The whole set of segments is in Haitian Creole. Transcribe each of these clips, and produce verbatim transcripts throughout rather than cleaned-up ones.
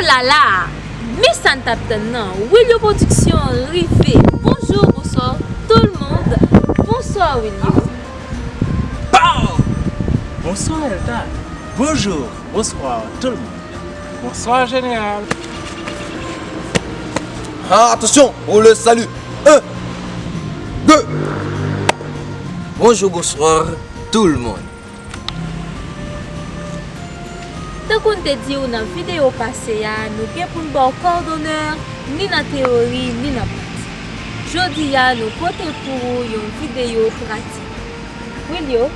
Lala, men sa n t ap tann nan, Wilio Production rive. Bonjou, bonswa tout moun. Bonswa, Wilio. Pow! Bonswa, Elta. Bonjou, bonswa tout moun. Bonswa, Jeneral. Ah, attention, on le salue. Un, deux. Bonjou, bonswa tout moun. Tankou n te di w nan videyo pase a, nou gen pou n ba w kòdonè ni nan teyori ni nan pratik. Jodi a, nou pote pou ou yon videyo pratik. Wilio.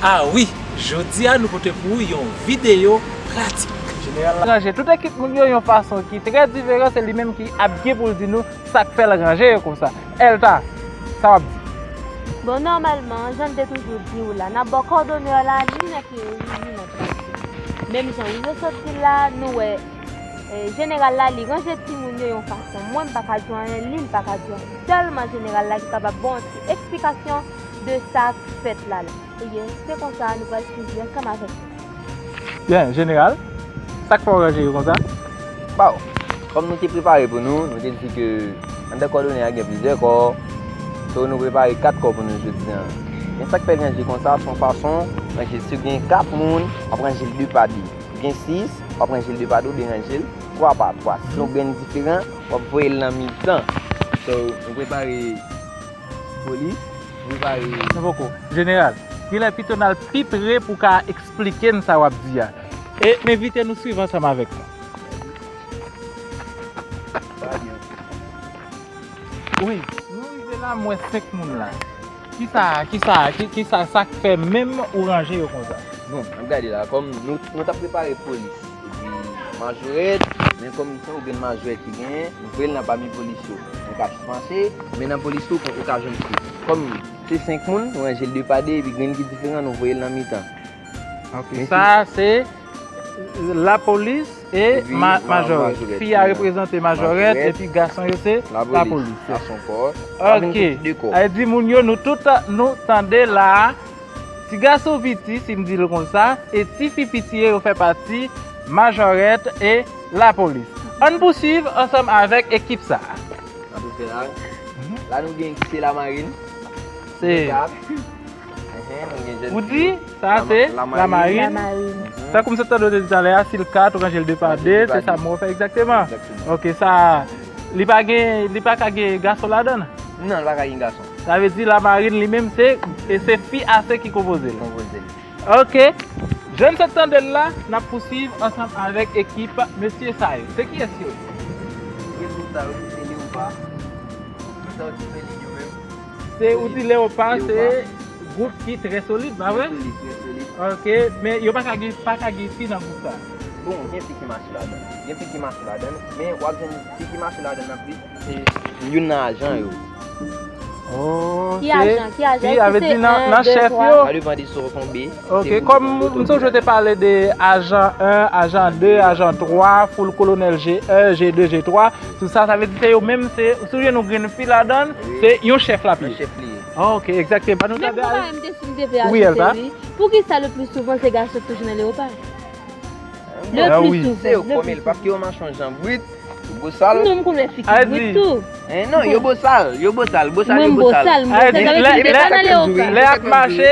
Ah wi, jodi a nou pote pou ou yon videyo pratik. Jeneral la ranje tout ekip moun yo yon fason ki trè diferan, se li menm ki ap gen pou l di nou sa k fè l ranje yo konsa. Elta, sa w ap di? Bon, nòmalman, jan n te toujou di w la, n ap ba w kòdonè la ni nan teyori ni nan pratik. Menm jan Wilio sot di l la, nou wè eh, jeneral la, li ranje timoun yo yon fason. Mwen, m pa ka di w anyen, li, li pa ka di w anyen. Sèlman jeneral la ki kapab ba w yon ti eksplikasyon de sa k fèt la la. Ebyen, se konsa nou pral swiv li ansanm avèk nou. Byen, jeneral, sa k fè w ranje yo konsa? Bon, kòm nou te prepare pou nou, nou te di ke anndan kòdonè a gen plizyè kò. So, nou prepare kat kò pou nou jodi a. Men sa k fè l ranje konsa, se yon fason ranje. Si w gen kat moun, w ap ranje l de pa de. Ou gen sis, w ap ranje l de pa de, ou byen ranje l twa pa twa. Si se yon grenn diferan, w ap voye l nan mitan. So, nou prepare polis, nou prepare. Nou poko. Jeneral, genlè pito n al pi pre pou w ka eksplike n sa w ap di a. E m envite nou swiv ansanm avèk mwen. Wi, nou rive la, m wè senk moun la. Kisa, kisa, ki, kisa, sa k fè menm ou ranje yo konsa? Bon, n ap gade la, kòm nou, nou t ap prepare polis, epi majorèt, men kòm se yon grenn majorèt ki genyen, nou voye l nan pami polis yo. Nou ka chwazi, men nan polis tou, ou ka jwenn tou. Kòm se senk moun, nou ranje l de pa de, epi grenn ki diferan, nou voye l nan mitan. Ok, sa se lapolis e majorèt. Fi a reprezante majorèt, epi gason yo se lapolis. Gason kò. Ok. Sa di moun yo, nou tout nou tande la. Ti gason piti, si m di l konsa, e ti fi piti yo, yo fè pati majorèt e lapolis. Ann pouswiv ansanm avèk ekip sa a. Nan tou fè la. La nou gen ki se lamarin. Se. Ou di sa se lamarin. Tankou m sot tande w te di talè a, si l kat ou ranje l de pa de, se sa m wè w fè egzakteman. Ok, sa, li pa gen, li pa ka gen gason ladan l? Non, li pa ka gen gason. Sa vle di lamarin li menm se, e se fi a se ki konpoze l. Konpoze l. Ok. Jan n sot tande l la, n ap pouswiv ansanm avèk ekip mesye sa yo. Se kiyès yo ye? Mesye sa yo, se Leopa. Sa yo ti fè li yo menm. Se ou di Leopa, se gwoup ki trè solid, pa vre? Trè solid, trè solid. Ok, men yo pa ka gen, pa ka gen fi nan gwoup sa. Bon, gen fi ki mache ladan. Gen fi ki mache ladan, men w ap jwenn fi ki mache ladan nan plis. Se youn nan ajan yo. Oh, ki ajan? Ki ajan? Ki, sa vle di nan, nan chèf yo? Sa depann de sa w tonbe. Ok, kòm m sonje w te pale de ajan en, ajan de, ajan twa, full kolonèl G en, G de, G twa, tout sa, sa vle di se yo menm, se, si w jwenn yon grenn fi ladan l, se yon chèf l ap ye. Nan chèf li ye. Ok, egzakteman. Ban nou tande. Men pou bagay m te si m te vle ajoute, wi. Poukisa le pli souvan se gason k toujou nan leopa? Le pli souvan. Se yo k fòme l, paske yo mache yon jan brit, yo bosal. Non, m konn wè fi ki brit tou. Non, yo bosal, yo bosal, bosal, yo bosal. Mwen m bosal, mwen. Sa vle di, lè y ap mache,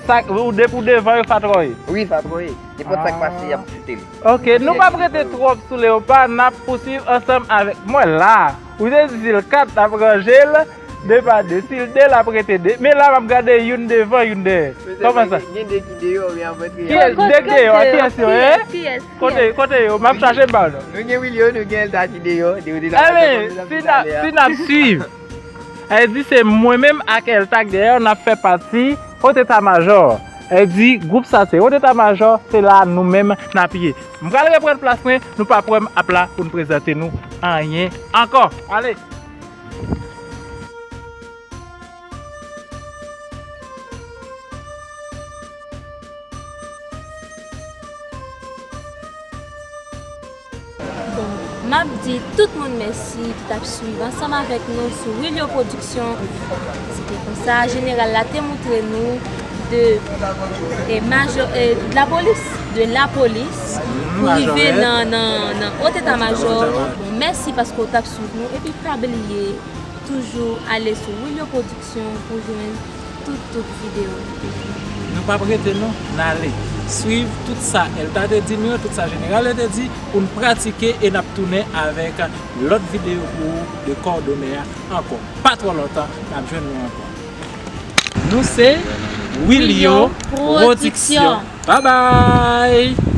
sa, ou depi w devan yo, fatròye. Wi, fatròye. Nenpòt sa k pase, y ap choute l. Ok, nou p ap rete twòp sou leopa, n ap pouswiv ansanm avèk mwen la. Ou te di l kat, n ap ranje l. De pa de. Si l de, l ap rete de. Men la, m ap gade youn devan, youn dèyè. Kòman sa? Gen de ki deyò, men ap antre. Kiyès? De ki deyò a? Kiyès yo ye? Kote, kote yo? M ap chache m pa wè non. Nou gen Wilio, nou gen Elta ki deyò. Ebyen, si n ap, si n ap swiv, sa vle di se mwen menm ak Elta k deyò, n ap fè pati Haut État-Major. Sa vle di gwoup sa se Haut État-Major, se la nou menm n ap ye. M pral reprann plas mwen, nou p ap wè m ap la pou n prezante nou anyen ankò. Ale! Bon, m ap di tout moun mèsi ki t ap swiv ansanm avèk nou sou Wilio Production. Se te konsa, jeneral la te moutre nou de, e, majò, e, de la polis, de la polis, pou rive nan, nan, nan Haute État-Major. Bon, mèsi paske w t ap swiv nou, epi pa bliye toujou ale sou Wilio Production pou jwenn tout, tout videyo. Nou p ap rete non, n ale swiv tout sa Elta te di nou yo, tout sa Jeneral yo te di, pou n pratike e n ap tounen avèk lòt videyo pou ou de Kòdonè a ankò. Pa twò lontan, n ap jwenn nou ankò. Nou se Wilio Production. Babay!